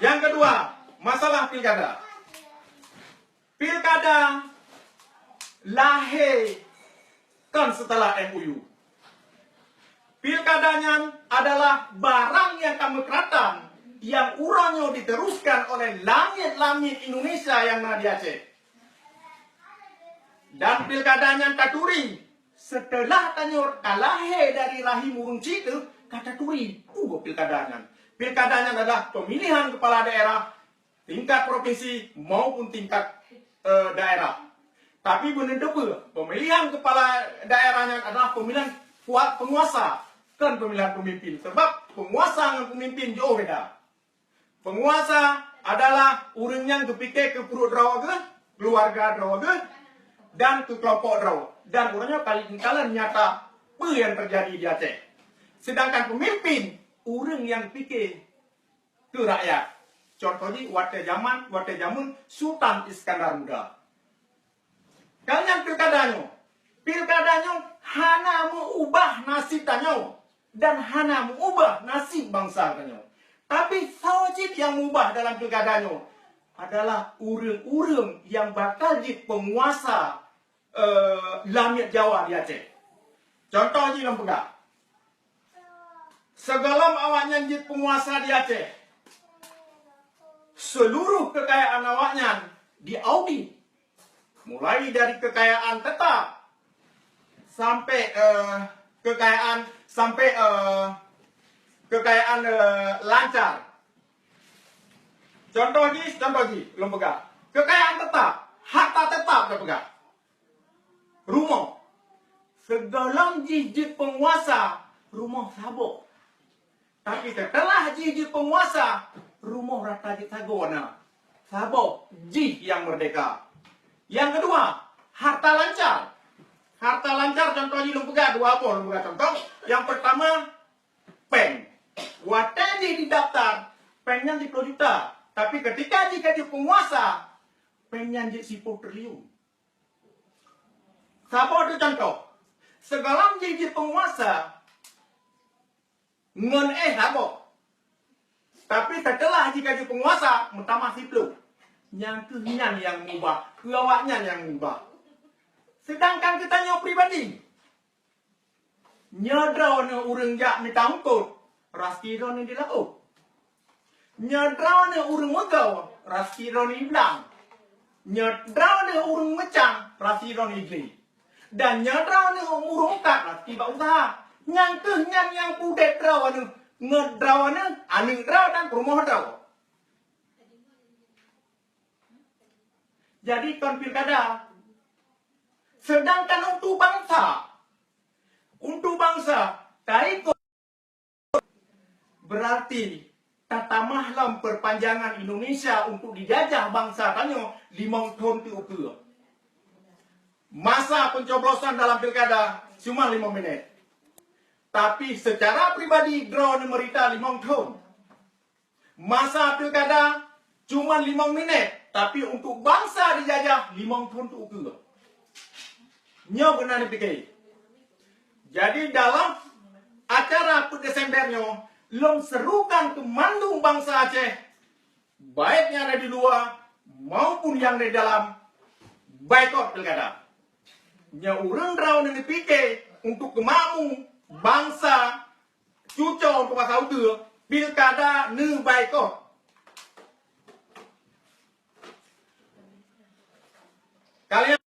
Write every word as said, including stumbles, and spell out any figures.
Nyang keudua, masalah pilkada. Pilkada lahé kon seuteulah M O U. Pilkada nyan adalah barang nyang ka meukeuratan nyang uroe nyoe diteruskan oleh langét-langét Indonesia nyang na di Aceh. Dan pilkada nyan taturi, seuteulah tanyoe ka lahé dari rahim ureuëng cit teuh, ka taturi peue pilkada nyan. Pilkada nyan adalah pemilihan kepala daerah tingkat provinsi maupun tingkat, eh, daerah. Tapi beuneuteupeu, pemilihan kepala daerah nyan adalah pemilihan kua-, penguasa, kon pemilihan pemimpin. Sebab penguasa ngon pemimpin jiôh beda. Penguasa adalah ureuëng nyang geupike keu pruet droe geuh, keuluwarga droe geuh, dan keu keulompok droe. Dan ureuëng nyoe kali-, kalon nyata peue nyang teujadi di Aceh. Sedangkan pemimpin, ureuëng nyang pike keu rakyat. Contoh jih, watée jaman, watée jameun Sultan Iskandar Muda. Ka nyan pilkada nyoe. Pilkada nyoe hana meuubah nasib tanyoe dan hana meuubah nasib bansa tanyoe. Tapi soe cit nyang meuubah dalam pilkada nyoe adalah ureuëng-ureuëng nyang bakal jeuet peunguasa, eh, lamiet Jawa di Aceh. Contoh jih lôn peugah. Sigohlom awaknyan jeuet peunguasa di Aceh, seuluruh keukayaan awaknyan diaudit. Mulai dari keukayaan teutap sampai, eh, keukayaan sampai, eh, keukayaan, eh, lancar. Contoh jih, contoh jih, lôn peugah. Keukayaan teutap, harta teutap lôn peugah. Rumoh. Sigohlom jih jeuet peunguasa, rumoh saboh. Tapi seuteulah jih jeuet peunguasa, rumoh rata jeuet sagoe na. Saboh jih nyang meurdeka. Nyang keudua, harta lancar. Harta lancar contoh jih lôn peugah dua boh, lôn peugah contoh. Nyang peurtama, péng. Watée jih didaftar, péng nyan siploh juta. Tapi keutika jih ka jeuet peunguasa, péng nyan jeuet siploh triliun. Saboh teuh contoh, sigohlom jih jeuet peunguasa ngon éh saboh. Tapi seuteulah jih ka jeuet peunguasa, meutamah siploh. Nyang keuh nyan nyang meuubah, keu awaknyan nyang meuubah. Seudangkan geutanyoe pribadi, nyoe droeneuh ureuëng jak mita eungkôt, raseuki droeneuh di laôt. Nyoe droeneuh ureuëng meugoe, raseuki droeneuh di blang. Nyoe droeneuh ureuëng meucang, raseuki droeneuh di glé. Dan nyoe droeneuh ureuëng mukat, raseuki bak useuha. Nyang keuh nyan nyang peudeb droeneuh, ngon droeneuh, aneuëk droe dan peurumoh droe. Jadi kon pilkada. Sedangkan untuk bansa, untuk bansa, taikot berarti tatamah lom perpanjangan Indonesia untuk dijajah bansa tanyoe limong thon teuh ukeue. Masa pencoblosan dalam pilkada cuma lima menit. Tapi secara pribadi droeneuh meurita limong thon. Masa pilkada cuma limong minét, tapi untuk bansa dijajah limong thon teuh ukeue. Nyoe beuna neupiké. Jadi dalam acara peuet Desember nyoe, lôn serukan keu mandum bansa Aceh, baik nyang ada di luwa maupun nyang ada di dalam, baikot pilkada. Nyoe ureuëng droeneuh neupiké untuk keumakmu bansa cuco untuk masa ukeue, pilkada neubaikot. Kalian